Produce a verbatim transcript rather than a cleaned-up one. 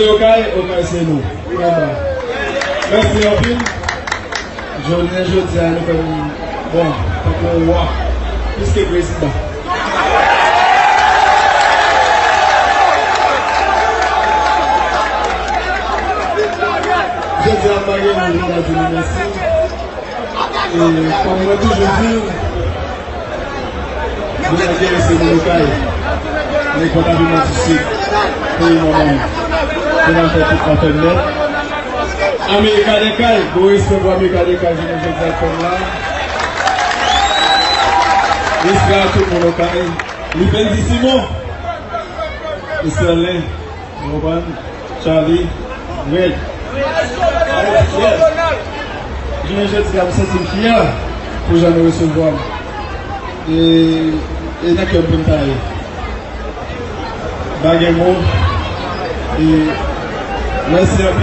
Okay, Okay se nou. Vrèman. Mèsi anpil. Jounen jodi a, nou fè m, bon, tankou yon wa, plis ke prezidan. Jodi a, m pa gen mo pou m di nou mèsi. E, kòm mwen toujou di, nou enterese moun Okay. Nèg pa t ap vin manti sik. Peyi manman m. Pou n al fè tout afè nèt. America des Cayes, gwo respè pou America des Cayes, jounen jodi a k fè m la. Respè a tout moun Okay. Lipendy Simon. Esterlen. Ou konprann? Charlie, Red. Yes. Jounen jodi a, m santi m fyè pou jan nou resevwa m. E, e nan kè m pou m ta ye. M pa gen mo. E, mèsi anpil.